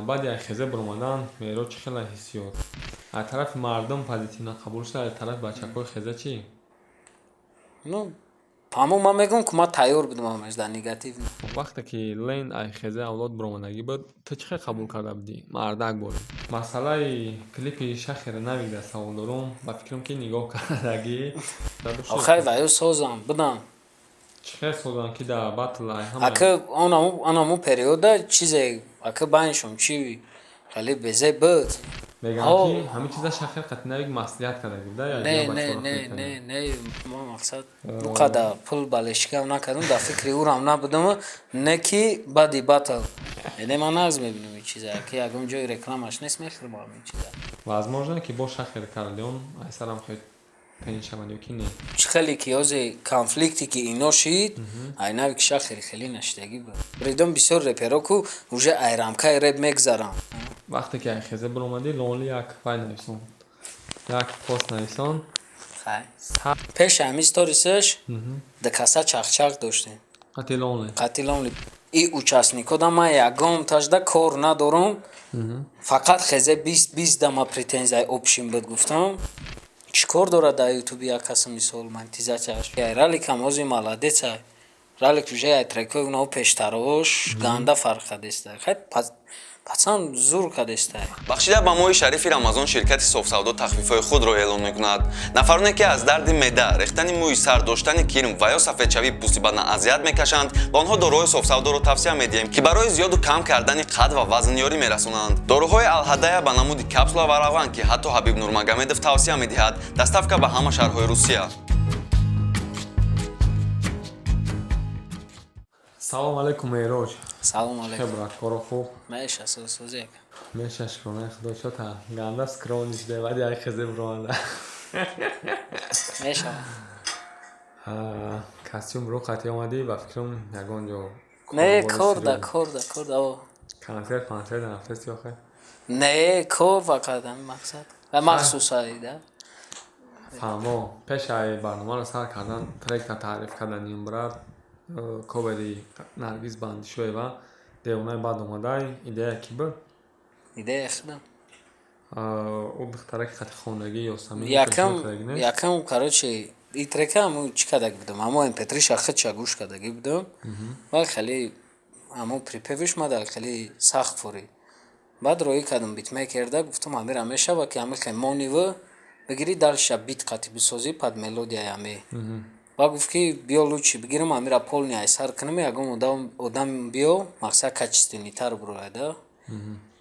Баъди айхеза баромадан Меҳрод чӣ хела ҳиссиёт? Аз тарафи мардум позитивно қабул шуда, аз тарафи бачакҳои хеза чӣ? Ну, ҳамон ман мегӯям, ки ман тайёр будам ҳамаш дар негатив. Вақте ки Лен айхеза авлод баромадагӣ буд, ту чӣ хел қабул карда будӣ? Мардак борӣ. Масъалаи клипи Шахера Навик дар савол дорум, ба фикрам, ки нигоҳ кардагӣ. Охай, ваё созам будам. Чӣ хел созам, ки дар батл ай ҳама? Ака, онаму периода чизе, ака, байншон чи хеле безеб буд. Мегӯям, ки ҳамин чиза Шахер қати Навик маслиҳат карда буда? Не, не, не, не, не, ма мақсад ӯ қадар пул балешикам накардам, дар фикри ӯрам набудам, не ки баъди батл эне ман нағз мебинам ин чиза, ки ягон ҷои рекламаш нест, мехӯрам ин чиза. Возможно, ки бо Шахер Карлеон айсарам хел тен шаванд ё ки не? Чӣ хеле ки ҳози конфликте ки ино шид, ай Навик Шахери хеле нашидагӣ буд. Ридом бисёр реперо ку уже ай рамкаи реп мегзаранд. Вақте ки айхеза баромадӣ, Лонли як вай нависон, як пост нависон. Пеши ҳамин сторисаш дукаса чахчах доштем. Қати Лонли? Қати Лонли. И участникода ман ягон тажда кор надорам, фақат хезе 20-20 дама претензияи общим буд. Гуфтам, чӣ кор дорад дар ютуби як каса, мисол, монетизатсияш? Раликам ҳози молодец ай, Ралик уже ай трекҳои унао пештарош ганда фарқ кардеста. Хай, пацан зур кардеста. Бахшида ба моҳи шарифи Рамазон ширкати Софсавдо тахфифҳои худро эълон мекунад. Нафароне, ки аз дарди меъда, рехтани мӯи сар, доштани кирм ва ё сафедшавии пӯсти бадан азият мекашанд, ба онҳо доруҳои Софсавдоро тавсия медиҳем, ки барои зиёду кам кардани қад ва вазн ёрӣ мерасонанд. Доруҳои Алҳадая ба намуди капсула ва равған, ки ҳатто Ҳабиб Нурмагомедов тавсия медиҳад. Доставка ба ҳама шаҳрҳои Русия. Салом алейкум, Меҳроҷ. Салом алейкум. Хеб, брат, коро хуб? Меша, созек. Меша, шукронаи Худо. Чота ганда скромный шуда баъди як хезе биромада. Меша. Костюм рӯ қати омадӣ, ба фикрам, ягон ҷо? Не, кор да, кор да, кор да. Концерт, концерт нафтеси охе? Не, кор фақат, ҳамин мақсад ва махсусаи да. Фаҳмо. Пешаи барномаро сар кардан тректа таъриф карданим, брат, ковери Наргиз Бандишоева «Девонаи бад омадай». Идея кӣ буд? Идея худам. Ӯ духтараки қати хондагӣ Ёсамин? Якам, короче, и трека ҳамо чӣ кардаги будам, ҳамо mp3-ша худша гӯш кардаги будам ва хеле ҳамо припевиш мада хеле сахт фурид. Баъд роҳӣ кардам битмейкерда, гуфтам, ҳамира мешава, ки ҳами хе мониву бигирӣ, дальше бит қати бисозӣ под мелодияи ҳаме. Ба гуфт, ки биё, лучше бигирам ҳамира, полный айсар кунам, ягон одам биё, мақсад качественныйтар бурояда,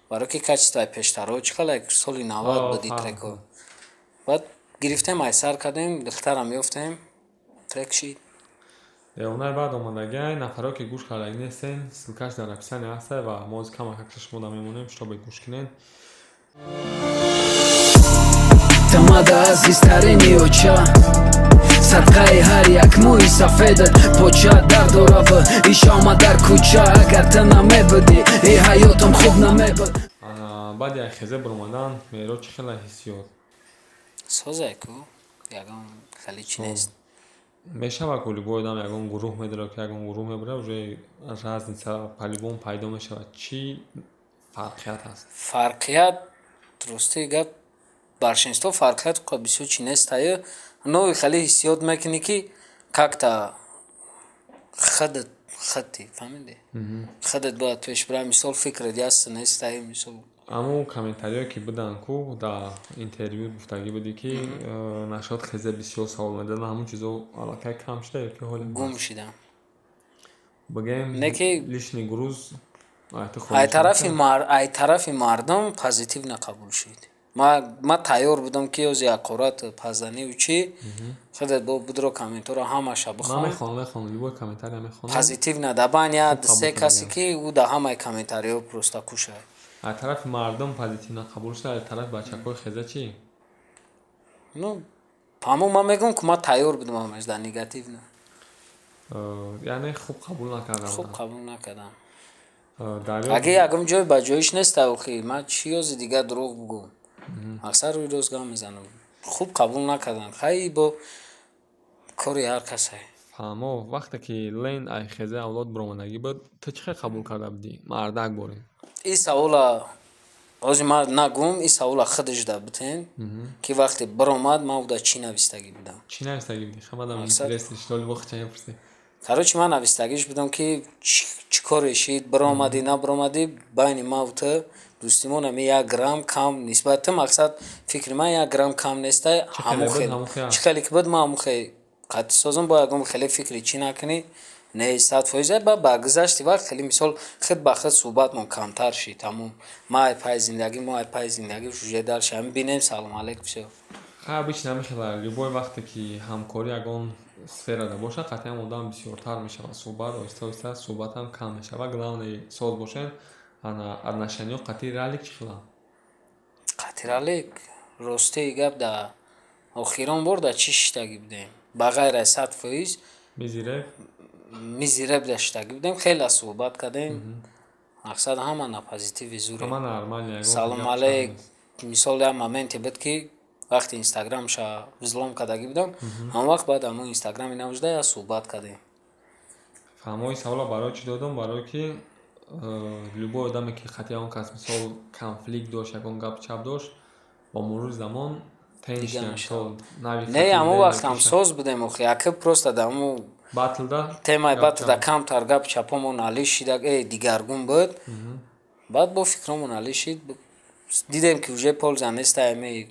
барое ки качествои пештаро чӣ хел соли 90 буд и треко. Баъд гирифтем, айсар кардем, духтарам ёфтем, трек шид. «Девонаи бад омадагиай». Нафаро, ки гӯш кардаги нестен, ссылкаш дар описание ҳаста ва мо ҳозир камакак шумо мемонем, чтобы гӯш кунен. Тамада, азизтарини оча, садқаи ҳар як мӯи сафедат, поча дар дораву ишома дар кӯча. Агар ту намебудӣ, и ҳаётам хуб намебуд. Баъди айхеза баромадан Меҳрод чӣ хела ҳиссиёт? Созай ку, ягон хеле чӣ нест. Мешава ку, любой одам ягон гурӯҳ медорад, ки ягон гурӯҳ мебарад, уже разница по-любому пайдо мешавад. Чӣ фарқият ҳаст? Фарқият, рости гап, большинство фарқият бисёр чӣ нестаю, но хеле ҳиссиёт мекунӣ, ки как-то худат худти, фаҳмидӣ, худат бояд пеш бирай. Мисол, фикрат яст нестаю, мисол. Аммо комментариҳое, ки буданд ку, дар интервю гуфтагӣ будӣ, ки нашод хезе бисёр савол медоданд, ҳамон чизо аллакай кам шуда ё ки ҳоле? Гум шидам. Бигем, Не ки лишний груз ай тарафи мардум позитивно қабул шид. Ма тайёр будам, ки ёзи ҳақорат пазаниву чӣ, худат бо будро комментҳоро ҳамаша бихон. Мехонам, мехонам, любой комментария мехонам. Позитивно да байн як се касе, ки ӯ да ҳамаи комментариҳо просто кушай. Аз тарафи мардум позитивно қабул шуда, аз тарафи бачакҳои хеза чӣ? Ну, ҳамон ман мегӯям, ки ман тайёр будам ҳамаш дар негативно. Яъне хуб қабул накардам? Хуб қабул накардам. Агар ягон ҷой ба ҷоиш нест, охи ман чӣ ёзи дигар дурӯғ бугӯм? Аксар рӯи рост гап мезанам, хуб қабул накардам. Хай, бо кори ҳар касе. Фаҳмо, вақте ки Лен ай хезаи авлод биромадагӣ буд, ту чӣ хел қабул карда будӣ? Мардак борем. И савола ҳозир ман нагум, и савола худаш да битен, ки вақте биромад, ман уда чӣ навистагӣ будам. Чӣ навистагӣ будӣ? Хамадам Мақсад- интересно шитоли вохча мепурсӣ. Короче, ман навистагиш будам, ки чӣ коре шид, биромадӣ, набиромадӣ, байни ман ту дӯстимон ами як грамм кам нисбат ту, мақсад, фикри ман як грамм кам нестай. Хеле буд, ҳамун хел. Чӣ хеле ки буд, ман ҳамун хел қатъи созам, бо ягон хеле фикри чӣ накунӣ, не, 100%. Ба гузашти вақт хеле, мисол, худ ба худ суҳбатмон камтар шид, тамом. Ма ай пай зиндагӣ, мо ай пай зиндагӣ, уже дальше ҳами бинем, салом алейкум, всё. Хай, обычно ҳамин любой вақте ки ҳамкорӣ ягон сферада бошад, қатъиан одам бисёртар мешавад суҳбат, оҳиста оҳиста суҳбатам кам мешавад. Главное, соз бошем. Ана отношениё қатъи Ралик чӣ хеланд? Қатъи Ралик, ростии гап, да охирон бор да чӣ шиштагӣ будем, ба ғайр аз 100%. Мизиреб. Мизиреб да шиштагӣ будем, хеле суҳбат кардем, мақсад, ҳама на позитиви зуре. Ҳама нормально, ягон Салом гап алейк. нест. Мисол, як моменте буд, ки вақте инстаграмша взлом кардагӣ будам, ҳамон вақт баъд ҳамон инстаграми навжда як суҳбат кардем. Фаҳмои, савола барои чӣ додам? Барое ки любой одаме ки қатъи он кас, мисол, конфликт дошт, ягон гап чап дошт, бо мурури замон тенш Дига мисол мешавад. Нави Не, ҳамон вақт ҳам соз будем, охи, ака, просто да ҳамун батлда темаи гап батлда чап. Камтар гап чапомон али шида, дигаргун буд. Баъд бо фикромон али шид, дидем, ки уже польза неста ами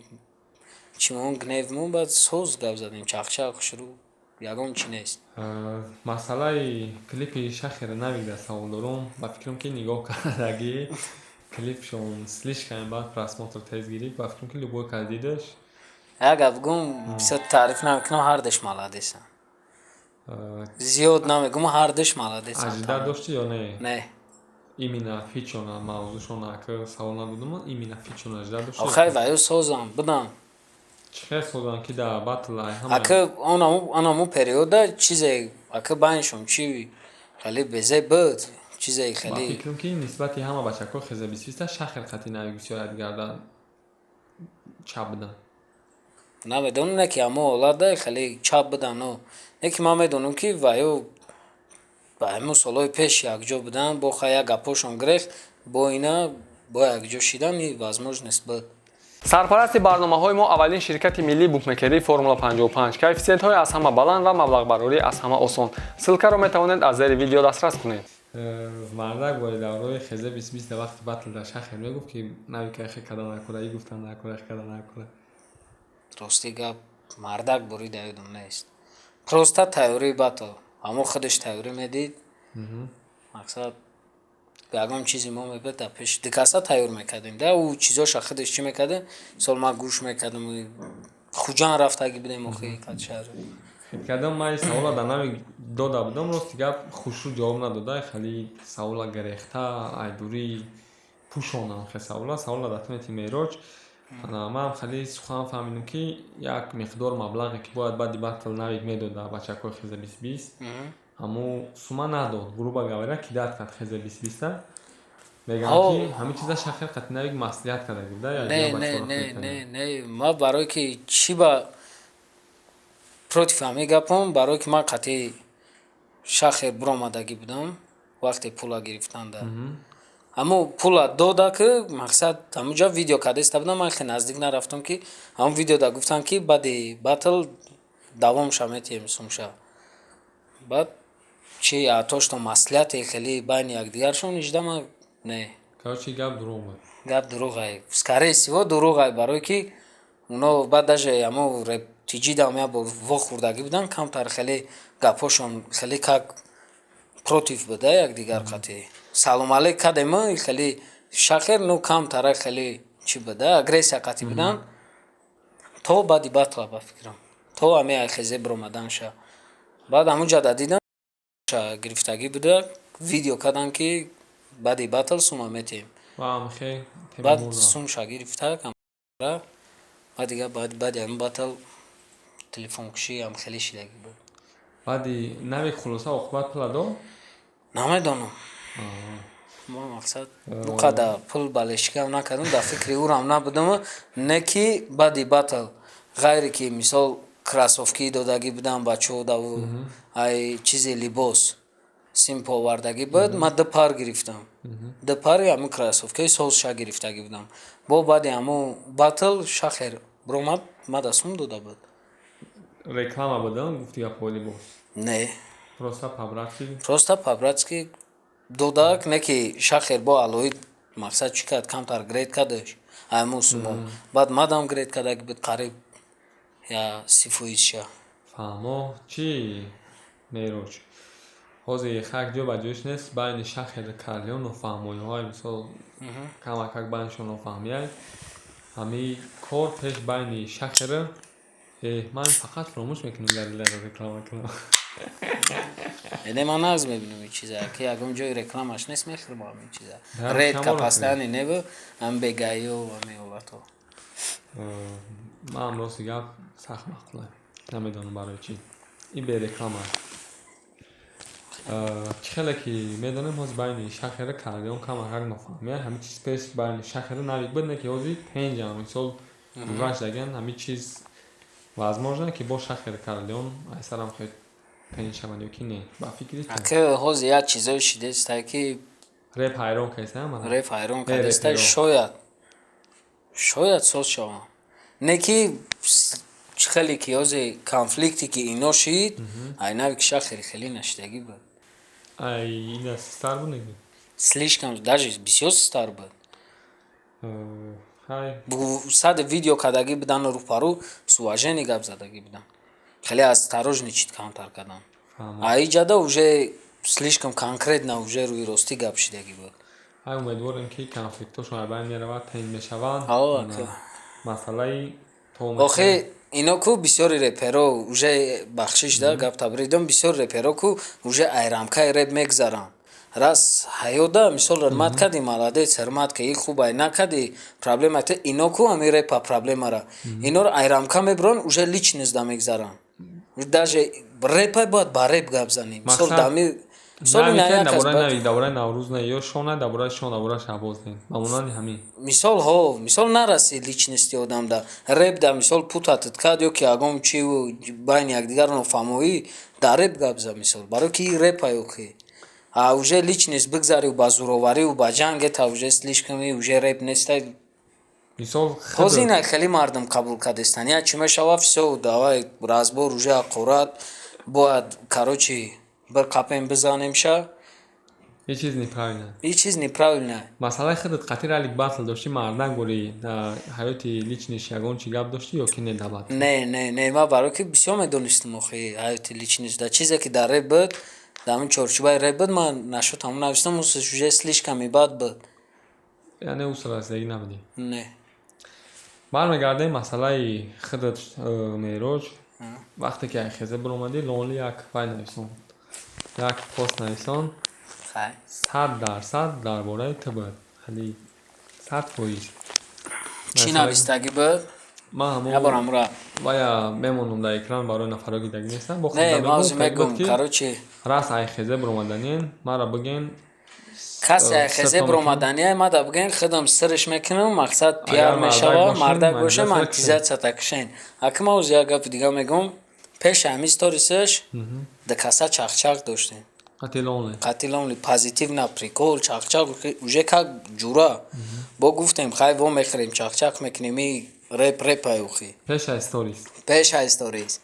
чимон, гневмон, баъд соз гап задем, чахчах шурӯъ, ягон чи нест. Масъалаи клипи Шахера Навик дар савол дорум. Ба фикрам, ки нигоҳ кардагӣ, клипшон слишком баъд просмотр тез гирифт. Ба фикрам, ки любой кас дидаш. Як гап гум, бисёр таъриф намекунам, ҳардаш молодецам. Зиёд намегум, ҳардаш молодецам. Ожидать дошти ё не? Не. Именно фичона, мавзӯшона, ка савол надодум, именно фичона ожидать дошти? Охай, ваю созам будам. Чӣ хел созам, ки дар батл ай ҳама? Ака, онаму периода чизе, ака, байншон чи хеле безе буд, чизе Ба хеле. фикрам, ки нисбати ҳама бачакҳо хеза бисвиста Шахер қатъи Навик бисёр ядгардан чап будан. Намедонам, не ки ҳамо ҳолатда хеле чап будан, но не ки ман медонам, ки ваю ба ҳамон солҳои пеш якҷо будан, бо хай як гапҳошон гирехт, бо ина бо якҷо шидан и возможность буд. Сарпарасти барномаҳои мо аввалин ширкати миллии букмекерии Формула 55, коэффисиентҳои аз ҳама баланд ва маблағбарорӣ аз ҳама осон. Ссылкаро метавонед аз зери видео дастрас кунед. Мардак бори даврои хезе бисбист, дар вақти батл дар Шахер мегуфт, ки Навика хе када накура, и гуфтан накура, хе када накура. Рости гап, мардак бурида ёдам нест, просто тайёрии батл, ҳамо худаш тайёрӣ медид, мақсад, ягон чизи мо мебуд, дар пеши дикаса тайёр мекардем, да ӯ чизоша худаш чӣ мекардем. Мисол, ман гӯш мекардам, Хуҷанд рафтагӣ будем, охи, қад шаҳр. Кардам, ман савола дар Нави дода будам, рости гап, хушрӯ ҷавоб надода, хеле савола гирехта, айдурӣ пӯшонам хе савола дар тунети Мероҷ. Манам хеле сухан фаҳмидам, ки як миқдор маблағе, ки бояд баъди батл Навик медод дар бачакҳои хеза бисбист, ҳамун сума надод, грубо говоря, кидать кард хеза бисбиста. Мегӯям, ки ҳамин чиза Шахер қатъи Навик маслиҳат карда буда. Не, не, не, не, не, ма барое ки чӣ ба против ҳамин гапам, барое ки ман қатъи Шахер биромадагӣ будам, вақте пула гирифтанда, ҳамун пула дода, ки мақсад, ҳамунҷа видео кардаиста будам, ман хеле наздик нарафтам, ки ҳамун видеода гуфтам, ки баъди батл давомша метиҳем сумша. Баъд чи атошто маслиҳате хеле байни якдигаршон ижда, ма не. Короче, гап дурӯғ буд. Гап дурӯғай, скорее всего, дурӯғай, барое ки оно баъд даже ҳамо рептиҷидам як бор вохӯрдагӣ буданд, камтар хеле гапҳошон хеле как против буда якдигар. Қатъи салом алейк кардем, хеле Шахер, ну, камтара хеле чӣ буда, агрессия қатъи буданд то баъди батла, ба фикрам, то ҳами айхезе биромаданша. Баъд ҳамунҷа да дидам, гирифтагӣ буда, видео кардам, ки баъди батл сума метиҳем. Баъд сумша гирифта, баъд дига баъди ҳамин батл телефонкушӣ ҳам хеле шидагӣ буд. Баъди Нави, хулоса, оқибат пула дод? Намедонам, ма, мақсад, ӯ қадар пул балешикам накардам, дар фикри ӯрам набудам, не ки баъди батл ғайре ки мисол. Кроссовки додагӣ будам бачаҳо даву ай чизи либос симпо овардагӣ буд. Ман ду пар гирифтам, ду пари ҳамун кроссовкаи созша гирифтагӣ будам. Бо баъди ҳамун батл Шахер биромад, ма да сум дода буд. Реклама будам, гуфти гапҳои либос? Не. Просто по-братски? Просто по-братски додак, не ки Шахер бо алоҳид мақсад чӣ кард, камтар гред кардаш ҳамун сумо. Баъд мадам гред кардаги буд, қариб я 30 фоизша. Фаҳмо. Чӣ, Меҳроҷ, ҳозир хак ҷо ба ҷояш нест, байни Шахер Карлион нофаҳмоиҳое, мисол, камакак байнишон нофаҳмияй. Ҳамин кор пеш байни Шахера ман фақат фаромӯш мекунам Галилеро реклама кунам. Не, ман нағз мебинам ин чиза, ки ягон ҷои рекламаш нест, мехӯрам ҳамин чиза. Редко, постоянно неву ҳам бегаиё ҳамин ҳолатҳо. Ман рости гап, сахт маъқулам, намедонам барои чӣ. Ин береклама аст. Чӣ хеле ки медонем, ҳозир байни Шахера Карлион камакак нофаҳмия. Ҳамин чиз пеш байни Шахера Навик буд, не ки ҳозир пенҷам, мисол, гузаштаган ҳамин чиз, возможно, ки бо Шахер Карлион айсарам хел пенҷ шаванд ё ки не, ба фикри ту? Ака, ҳозир як чизое шидестай, ки реп ҳайрон кардеста? Реп ҳайрон кардестай. Шояд соз шаванд, не ки чӣ хеле ки ҳозир конфликте ки ино шид, ай Навик Шахери хеле нашидагӣ буд. Ай ина систар буд неки? Слишком даже бисёр систар буд. Хай. Сади видео кардагӣ будан, рӯпарӯ с уважение гап задагӣ будан, хеле осторожничать камтар кардан. А иҷада уже слишком конкретно, уже рӯи ростӣ гап шидагӣ буд. Ай, умедворем, ки конфликтошон аз байн меравад, тен мешаванд. Масъалаи Охи, ино ку бисёри реперо уже, бахшиш да, гап табридом, бисёри реперо ку уже ай рамкаи реп мегзаранд. Раз ҳаёда, мисол, ҳурмат кардӣ, молодец, ҳурмат ки и хуб, ай накардӣ, проблема ту. Ино ку ҳами репа проблемара инора ай рамка мебуранд, уже личность да мегзаранд. Даже репа бояд ба реп гап занӣ, мисол, дами Давраи Наврӯз не, ё шона, давраи шон, давраи Шаҳбоз не, ба монанди ҳамин. Мисол, ҳо, мисол, нараси личности одамда реп да, мисол, путатит кард ё ки ягон чи байни якдигар нофаҳмоӣ, дар реп гап за, мисол, барои ки репа ё ки а уже личность бигзариву ба зӯровариву ба ҷанг, это уже слишком, уже реп нестай. Мисол. Ҳозир ина хеле мардум қабул кардестан, я чӣ мешава, всё, давай разбор, уже ақурат бояд, короче, бір қапем бизанемша. Ҳеҷ чиз неправильно. Ҳеҷ чиз неправильно. Масъалаи худат қатъи ралик батл доштӣ, мардак бори ҳаёти личныйш ягон чӣ гап доштӣ ё ки не дар батл? Не, не, не, ман барои ки бисёр медонистам, охи, ҳаёти личность да чизе ки дар реп буд, дар ҳамин чорчӯбаи реп буд, ман нашуд ҳамон навиштам, уже слишком бад буд. Яъне ӯ расидагӣ набудӣ? Не. Бармегардем масъалаи худат, Меҳроҷ. Вақте ки айхезе биромадӣ, Лонли як вай нависон, як пост нависон, 100% дар бораи ту буд, хеле 100%. Чӣ навистагӣ буд? Ман ҳамон Ябор ҳамура. Вая мемонам дар экран барои нафаро, ки дагӣ нестанд. Бо Не, ман ҳозир мегӯм, короче. Рас айхезе биромаданien, мара бигӯен. Касе айхезе биромадания, мада бигӯен, худам сирш мекунам, мақсад пиар мешава, мардак боша, монетизация такшен. Аки ман ҳозир як гапи дига мегӯм: пеши ҳамин сторисаш ду каса чахчах доштем. Қатъи Лонли, позитив на прикол, чахчах, уже как ҷура. Бо гуфтем, хай, во мехӯрем, чахчах мекунем, и реп репай охи. Пеша сторис. Пеша сторис.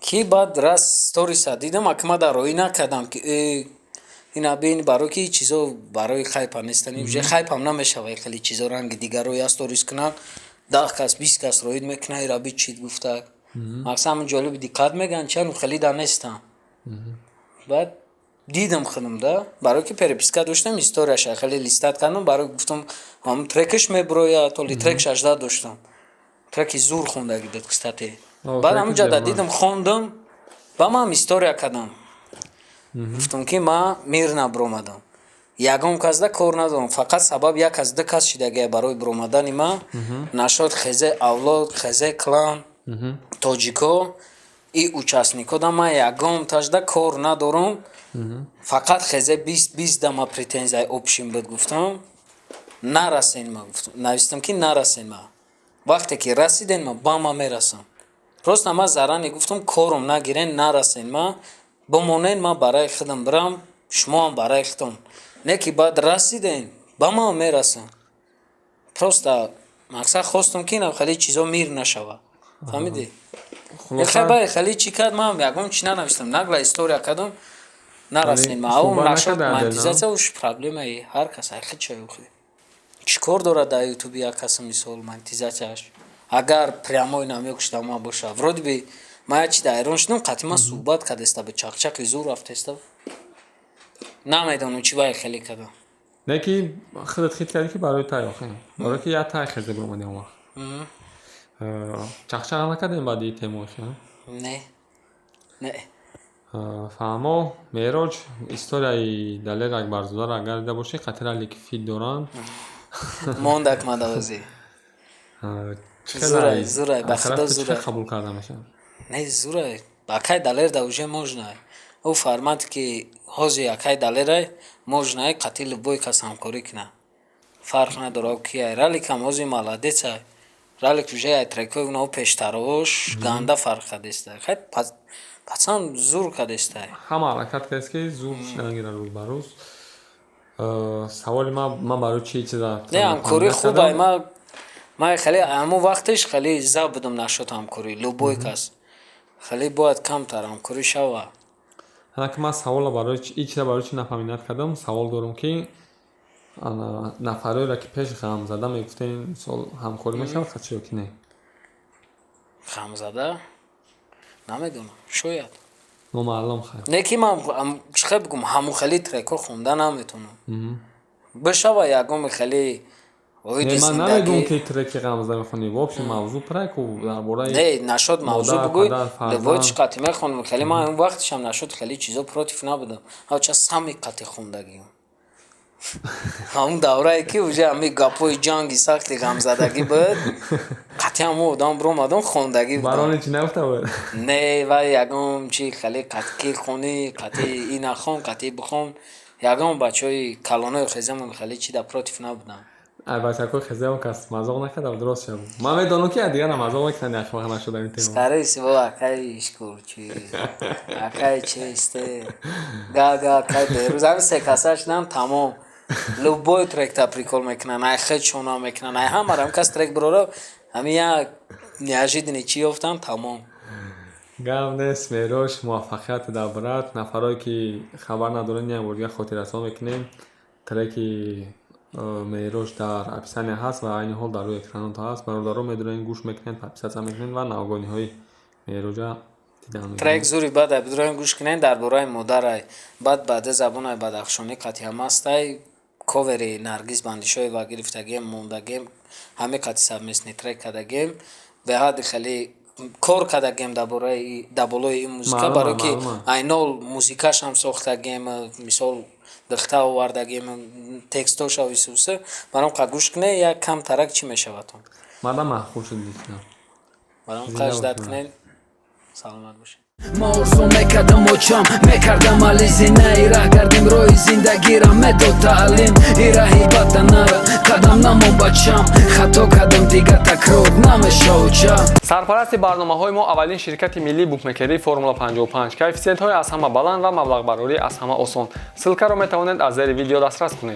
Ки баъд раз сториса дидам, аки ма дар роӣ накардам, ки э, ина бин, барои ки чизо барои хайпа нестани, уже хайпам намешава, хеле чизо ранги дигаро я сторис кунанд, 10 кас, 20 кас роид мекунад, ира би чит гуфта. Мақсад ҳамин ҷолиби диққат мегӯянд, чаро хеле да нестам. Баъд дидам худам да, барои ки переписка доштам, историяша хеле листать кардам, барои гуфтам, ҳамн трекаш мебурояд, толи трек шажда доштам. Треки зур хондагӣ буд, кстати. Баъд ҳамунҷа да дидам, хондам, ба ман история кардам. Гуфтам, ки ман мирно биромадам. Ягон кас да кор надорам, фақат сабаб як аз ду кас шидагия барои биромадани ман. Нашод Хезе Авлод, Хезе Клан, тоҷико и участнико да ман ягон тажда кор надорам. Фақат Хезе бист бист да ма претензияи общим буд, гуфтам. Нарасен, ма гуфтам, навистам, ки нарасен ма. Вақте ки расиден, ма ба ма мерасам. Просто ман заранее гуфтам, корум нагирен, нарасен, ма бимонен, ман барои худам бирам, шумоам барои худтон. Не ки баъд расиден, ба ман мерасам. Просто мақсад хостум, ки инам хеле чизо мир нашава, фаҳмидӣ? Хеле хеле чӣ кард, ман ягон чи нанавиштам, нагла история кардам, нарасен ма. Ау нашуд монетизация, уш проблемаи ҳар кас ай худша. Охи, чӣ кор дорад дар Ютуби як каса, мисол, монетизатсияш, агар прямой намёк шуда ма боша? Вроде бы ман як чи дар Эрон шудам, қатъи ман суҳбат кардеста, ба чақчақи зур рафтеста, намедонам чӣ бай хеле кардам. Не ки худат хит кардӣ, ки барои тай, охи, барои ки як тай хезе биромадӣ, он вақт чақчақа накардем баъди тема, охи? Не, не. Фаҳмо, Меъроҷ, историяи Далер Акбарзодаро агар дида бошӣ, қатъи ралли ки фит доранд. Мондак мадавозӣ. Зурай, зурай, ба худо зурай. Қабул карда мешавад? Не, зурай, акай Далер да уже можно. Ӯ формат ки ҳози акай Далерай, можно қатъи любой кас ҳамкорӣ кунад, фарқ надорад кияй. Раликам ҳози молодец ай, ралик уже ай трекҳои унао пештарош ганда фарқ кардеста. Хай, пацан зур кардестай. Ҳама ҳаракат кардест, ки зур нагира рӯз ба рӯз. Саволи ман барои чи чиза? Не, ҳамкорӣ хубай. Ман хеле ҳамон вақтеш хеле за будам нашуд ҳамкорӣ любой кас, хеле бояд камтар ҳамкорӣ шава. Ҳанаки ман савола барои ин чиза барои чи напоминать кардам? Савол дорам, ки нафарҳоеро, ки пеш ғамзада мегуфтем, мисол, ҳамкорӣ мешавад қачи ё ки не? Ғамзада намедонам, шояд. Номаълум, хай. Не ки ман чӣ хел бигӯм, ҳамун хеле трекҳо хонда наметавонам, бишава ягоми хеле оиди ман намегӯм, зиндагӣ. ки треки ғамзада мехонӣ, в общем, мавзӯъ треку дар бораи Не, нашод мавзӯъ модар, бигӯй, падар, фарзанд. Любой чи қатъи мехонам. Хеле ман он вақтишам нашуд, хеле чизо против набудам, ҳача сами қатъи хондагиам, ҳамун даврае ки уже ҳами гапҳои ҷанги сахти ғамзадагӣ буд, қатъи ҳамун одам биромадам, хондагӣ будам. Барони чӣ нагуфта буд? Не, вай ягон чи хеле қатъи хонӣ, қатъи ина хон, қатъи бихон, ягон бачаҳои калонои хезамон хеле чи да против набудам. Ай бачакҳои хезаон кас мазоқ накарда буд, рост шаб. Ман медонам, ки дигарам мазоқ мекунанд, яхмақ нашуда ин тема. Скорее всего, акай Шкурчи, акай Честе, Гага, акай Берӯз, ҳами се каса шудам, тамом. Любой тректа прикол мекунанд, ай худшона мекунанд, ай ҳамара ҳам кас трек бирора, ҳами як неожиданный чӣ ёфтам, тамом. Гап нест, Меъроҷ, муваффақият дар брат. Нафарое ки хабар надоранд, як бор дигар хотиррасон мекунем: треки Меъроҷ дар описания ҳаст ва айни ҳол дар рӯи экраното ҳаст. Бародаро, медонед, гӯш мекунед, подписаться мекунед ва навгониҳои Меъроҷа дидан Трек мекунед. зури бад ай, бидроем, гӯш кунед, дар бораи модарай, баъд баъда забонай бадахшонӣ қатъи ҳамастай, ковери Наргиз Бандишоева гирифтагем, мондагем, ҳами қатъи совместный трек кардагем, беҳади хеле кор кардагем дар бораи, дар болои ин музыка, барое ки айнол музикашам сохтагем, мисол, духта овардагем, текстоша висуса баром қа гӯш кунед, як кам тарак чӣ мешавад он. Мадам маъқул шуд лично. Баром Зинда қаждат бошед. кунед, саломат бошед. Ма орзу мекардам, очам мекардам али зинаи раҳ гардим, роҳи зиндагира медод таълим, и раҳи бада нара қадам намо, бачам, хато кардам, дигар такрор намеша, оча. Сарпарасти барномаҳои мо аввалин ширкати миллии букмекерии Формула 55, коэффисиентҳои аз ҳама баланд ва маблағбарорӣ аз ҳама осон. Ссылкаро метавонед аз зери видео дастрас кунед.